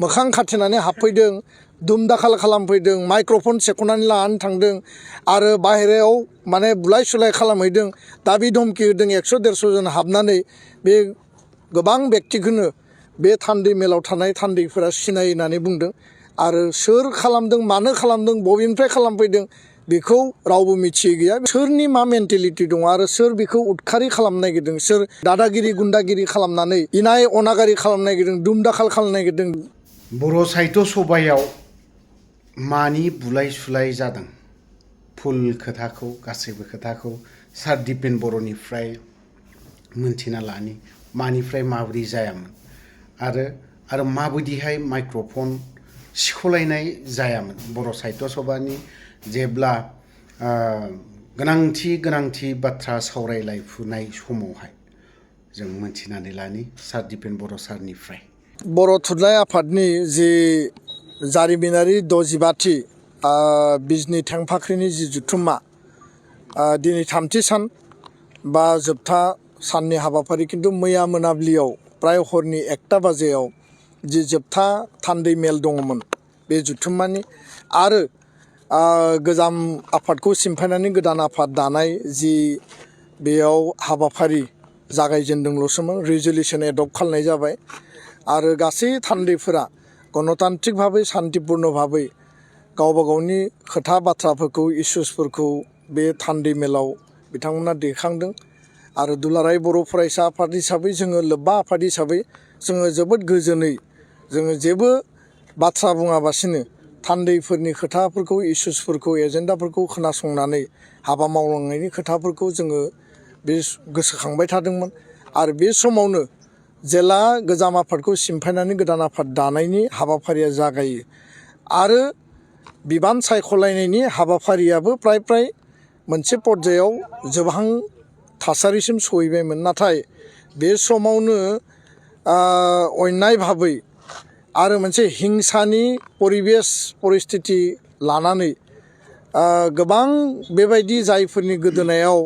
मोखां खाथेनानै हाबफैदों दुमदाखाल खालामफैदों माइक्र'फन सेख'नानै लानानै थांदों आरो बाहेरायाव माने बुलाय सुलाय खालामहैदों दाबि धमखि होदों 100-150 जन हाबनानै बे गोबां बेक्तिखौनो बे थान्दै मेलाव थानाय थान्दैफोरा सिनायो होननानै बुंदों आरो सोर खालामदों मानो खालामदों बबेनिफ्राय खालामफैदों बेखौ रावबो मिथियै गैया सोरनि मा मेन्टेलिटि दङ आरो सोर बेखौ उदखारि खालामनो नागिरदों सोर दादागिरि गुन्दागिरि खालामनानै इनाय अनागारि खालामनो नागिरदों दुमदाखाल खालामनो नागिरदों। बर' साहित्य सभायाव मानि बुलाय सुलाय जादों फुल खोथाखौ गासैबो खोथाखौ सार दिपेन बर'निफ्राय मोनथिना लानि मानिफ्राय माबोरै जायामोन आरो माबायदिहाय माइक्र'फन सिख'लायनाय जायामोन बर' साहित्य सभानि जेब्ला गोनांथि बाथ्रा सावरायलायफुनाय समावहाय जों मोनथिनानै लानि सार दिपेन बर' सारनिफ्राय। बर' थुनलाइ आफादनि जि जारिमिनारि 65थि बिजनि थेंफाख्रिनि जि जथुम्मा दिनै 3थि सान बा जोबथा साननि हाबाफारि खिन्थु मैया मोनाबिलियाव प्राय हरनि 1टा बाजियाव जि जोबथा थान्दै मेल दङमोन बे जथुम्मानि आरो गोजाम आफादखौ सिमफायनानै गोदान आफाद दानाय जि बेयाव हाबाफारि जागायजेनदोंल'सोमोन रिजलिउसन एडप्ट खालामनाय जाबाय आरो गासै थान्दैफोरा गणतान्त्रिक भाबै शान्तिपुर्ण भाबै गावबा गावनि खोथा बाथ्राफोरखौ इसुसफोरखौ बे थान्दै मेलाव बिथांमोना दैखांदों आरो दुलाराय बर' फरायसा आफाद हिसाबै जोङो लोब्बा आफाद हिसाबै जोङो जोबोद गोजोनै जोङो जेबो बाथ्रा बुङाबासिनो थान्दैफोरनि खोथाफोरखौ इसुसफोरखौ एजेन्डाफोरखौ खोनासंनानै हाबा मावलांनायनि खोथाफोरखौ जोङो बे गोसोखांबाय थादोंमोन आरो बे समावनो जेला गोजाम आफादखौ सिमफायनानै गोदान आफाद दानायनि हाबाफारिया जागायो आरो बिबान सायख'लायनायनि हाबाफारियाबो प्राय मोनसे पर्यायाव जोबहां थासारिसिम सहैबायमोन नाथाय बे समावनो अन्याय भाबै आरो मोनसे हिंसानि परिस्थिति लानानै गोबां बेबायदि जायफोरनि गोदोनायाव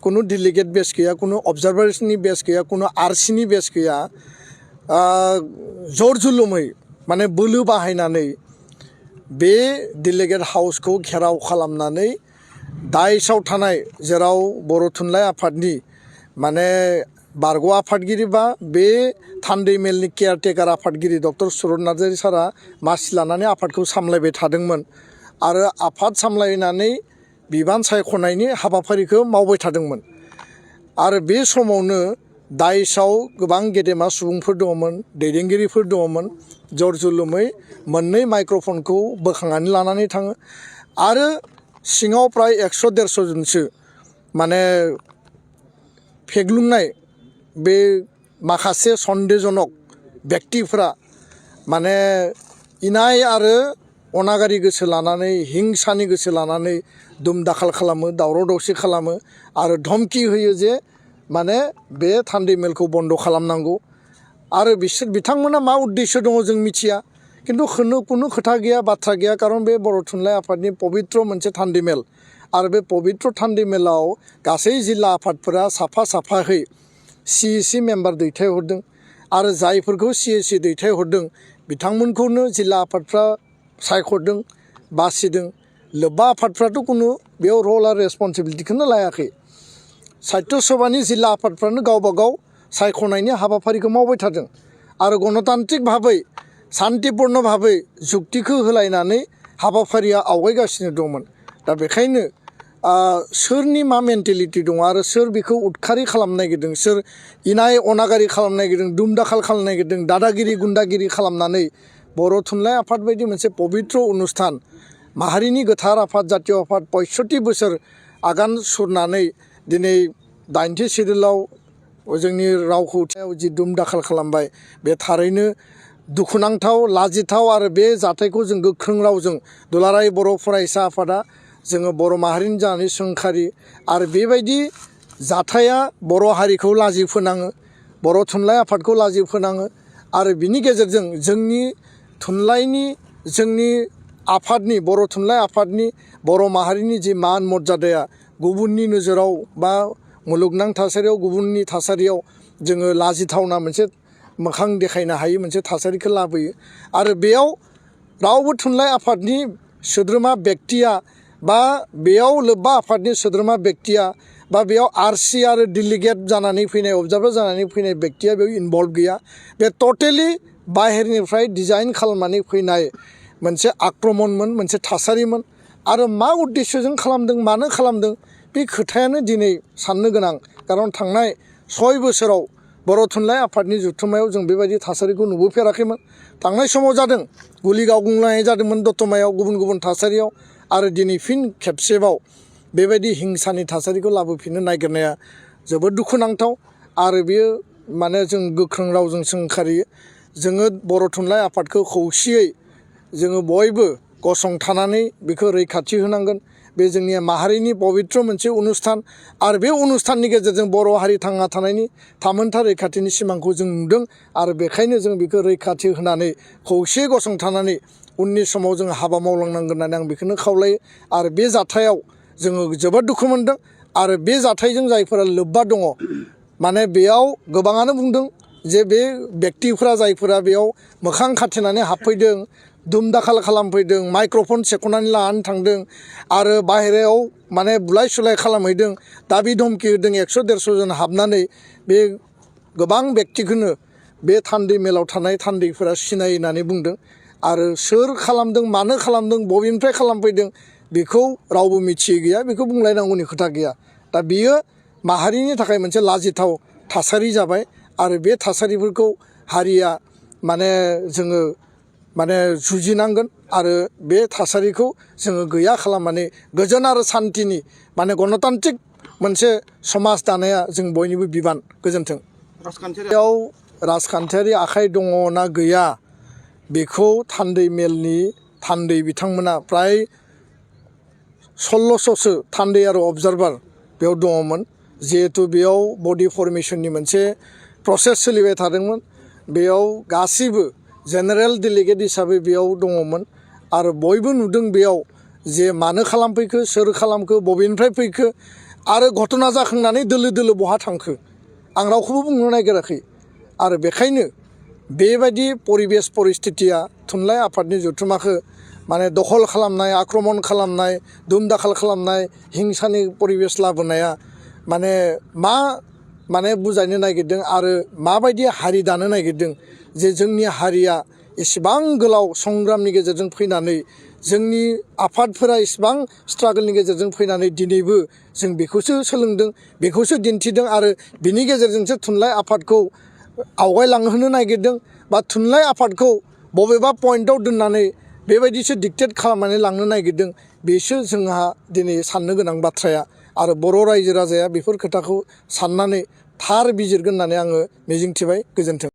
कुनु डेलिगेट बेस गैया कुनु अबजारभार्सनि बेस गैया कुनु आरसिनि बेस गैया जर जुलुमै माने बोलो बाहायनानै बे डेलिगेट हाउसखौ घेराव खालामनानै दाइसआव थानाय जेराव बर' थुनलाइ आफादनि माने बारग' आफादगिरि बा बे थान्दै मेलनि केयारटेकार आफादगिरि डक्टर सुरत नार्जारि सारा मासि लानानै आफादखौ सामलायबाय थादोंमोन आरो आफाद सामलायनानै बिबान सायख'नायनि हाबाफारिखौ मावबाय थादोंमोन आरो बे समावनो दाइसआव गोबां गेदेमा सुबुंफोर दङमोन दैदेनगिरिफोर दङमोन जर जुलुमै मोननै माइक्र'फनखौ बोखांनानै लानानै थाङो आरो सिङाव प्राय 100-150 जनसो माने फेग्लुंनाय बे माखासे सन्देहजनक बेक्तिफोरा माने इनाय आरो अनागारि गोसो लानानै हिंसानि गोसो लानानै दुमदाखाल खालामो दावराव दावसि खालामो आरो धमकि होयो जे माने बे थान्दै मेलखौ बन्द खालामनांगौ आरो बिथांमोना मा उद्देश्य दङ जों मिथिया किन्तु कुनु खोथा गैया बाथ्रा गैया कारन बे बर' थुनलाइ आफादनि पबित्र मोनसे थान्दै मेल आरो बे पबित्र थान्दै मेलाव गासै जिल्ला आफादफोरा साफाहै CAC मेम्बार दैथायहरदों आरो जायफोरखौ CAC दैथायहरदों बिथांमोनखौनो जिल्ला आफादफ्रा सायख'दों बासिदों लोब्बा आफादफ्राथ' कुनु बेयाव रल आरो रेसपन्सिबिलिटिखौनो लायाखै साहित्य सभानि जिल्ला आफादफ्रानो गावबा गाव सायख'नायनि हाबाफारिखौ मावबाय थादों आरो गणतान्त्रिक भाबै शान्तिपुर्ण भाबै जुक्तिखौ होलायनानै हाबाफारिया आवगायगासिनो दंमोन दा बेखायनो सोरनि मा मेन्टेलिटि दङ आरो सोर बेखौ उदखारि खालामनो नागिरदों सोर इनाय अनागारि खालामनो नागिरदों दुमदाखाल खालामनो नागिरदों दादागिरि गुन्दागिरि खालामनानै बर' थुनलाइ आफाद बायदि मोनसे पबित्र अनुस्थान माहारिनि गोथार आफाद जातीय आफाद 65 बोसोर आगान सुरनानै दिनै 80 सिडुलाव जोंनि रावखौ जि दुमदाखाल खालामबाय बे थारैनो दुखुनांथाव लाजिथाव आरो बे जाथायखौ जों गोख्रों रावजों दुलाराय बर' फरायसा आफादा जोङो बर' माहारिनि जानानै सोंखारि आरो बेबायदि जाथाया बर' हारिखौ लाजि फोनाङो बर' थुनलाइ आफादखौ लाजि फोनाङो आरो बिनि गेजेरजों जोंनि थुनलाइनि जोंनि आफादनि बर' थुनलाइ आफादनि बर' माहारिनि जि मान मर्यादाया गुबुननि नोजोराव बा मुलुगनां थासारियाव गुबुननि थासारियाव जोङो लाजिथावना मोनसे मोखां देखायनो हायै मोनसे थासारिखौ लाबोयो आरो बेयाव रावबो थुनलाइ आफादनि सोद्रोमा बेक्तिया बा बेयाव लोब्बा आफादनि सोद्रोमा बेक्तिया बा बेयाव आरसि आरो डेलिगेट जानानै फैनाय अबजार्भार जानानै फैनाय बेक्तिया बेयाव इनभल्भ गैया बे टटेलि बाहेरनिफ्राय डिजाइन खालामनानै फैनाय मोनसे आक्रमणमोन मोनसे थासारिमोन आरो मा उद्देश्यजों खालामदों मानो खालामदों बे खोथायानो दिनै साननो गोनां खारन थांनाय 6 बोसोराव बर' थुनलाइ आफादनि जथुम्मायाव जों बेबायदि थासारिखौ नुबोफेराखैमोन थांनाय समाव जादों गुलि गावग्लुंनाय जादोंमोन दतमायाव गुबुन गुबुन थासारियाव आरो दिनै फिन खेबसेबाव बेबायदि हिंसानि थासारिखौ लाबोफिननो नागिरनाया जोबोद दुखुनांथाव आरो बेयो माने जों गोख्रों रावजों सोंखारियो जोङो बर' थुनलाइ आफादखौ खौसेयै जोङो बयबो गसंथानानै बेखौ रैखाथि होनांगोन बे जोंनि माहारिनि पबित्र मोनसे अनुस्थान आरो बे अनुस्थाननि गेजेरजों बर' हारि थांना थानायनि थामोनथा रैखाथिनि सिमांखौ जों नुदों आरो बेखायनो जों बेखौ रैखाथि होनानै खौसे गसंथानानै उननि समाव जों हाबा मावलांनांगोन होननानै आं बेखौनो खावलायो आरो बे जाथायाव जोङो जोबोद दुखु मोनदों आरो बे जाथायजों जायफोरा लोब्बा दङ माने बेयाव गोबाङानो बुंदों जे बे बेक्तिफोरा जायफोरा बेयाव मोखां खाथेनानै हाबफैदों दुम दाखाल खालामफैदों माइक्र'फन सेख'नानै लानानै थांदों आरो बाहेरायाव माने बुलाय सुलाय खालामहैदों दाबि धमखि होदों 100-150 जन हाबनानै बे गोबां बेक्तिखौनो बे थान्दै मेलाव थानाय थान्दैफोरा सिनायो होननानै बुंदों आरो सोर खालामदों मानो खालामदों बबेनिफ्राय खालामफैदों बेखौ रावबो मिथियै गैया बेखौ बुंलायनांगौनि खोथा गैया दा बियो माहारिनि थाखाय मोनसे लाजिथाव थासारि जाबाय आरो बे थासारिफोरखौ हारिया माने जोङो माने जुजिनांगोन आरो बे थासारिखौ जोङो गैया खालामनानै गोजोन आरो सान्थिनि माने गणतान्त्रिक मोनसे समाज दानाया जों बयनिबो बिबान गोजोन्थों बेयाव राजखान्थियारि आखाइ दङ ना गैया बेखौ थान्दै मेलनि थान्दै बिथांमोना प्राय 1600सो थान्दै आरो अबजार्भार बेयाव दङमोन जिहेथु बेयाव बडि फर्मेशननि मोनसे प्रसेस सोलिबाय थादोंमोन बेयाव गासिबो जेनेरेल डेलिगेट हिसाबै बेयाव दङमोन आरो बयबो नुदों बेयाव जे मानो खालामफैखो सोर खालामखो बबेनिफ्राय फैखो आरो घटना जाखांनानै दोलो दोलो बहा थांखो आं रावखौबो बुंनो नागिराखै आरो बेखायनो बेबायदि परिबेस परिस्थितिया थुनलाइ आफादनि जथुम्माखौ माने दखल खालामनाय आक्रमण खालामनाय दुम दाखाल खालामनाय हिंसानि परिबेस लाबोनाया माने बुजायनो नागिरदों आरो माबायदि हारि दानो नागिरदों जे जोंनि हारिया इसेबां गोलाव संग्रामनि गेजेरजों फैनानै जोंनि आफादफोरा इसेबां स्ट्रागोलनि गेजेरजों फैनानै दिनैबो जों बेखौसो सोलोंदों बेखौसो दिन्थिदों आरो बिनि गेजेरजोंसो थुनलाइ आफादखौ आवगायलांहोनो नागिरदों बा थुनलाइ आफादखौ बबेबा पइन्टआव दोननानै बेबायदिसो डिक्टेट खालामनानै लांनो नागिरदों बेसो जोंहा दिनै साननो गोनां बाथ्राया आरो बर' रायजो राजाया बेफोर खोथाखौ साननानै थार बिजिरगोन होननानै आङो मिजिंथिबाय गोजोन्थों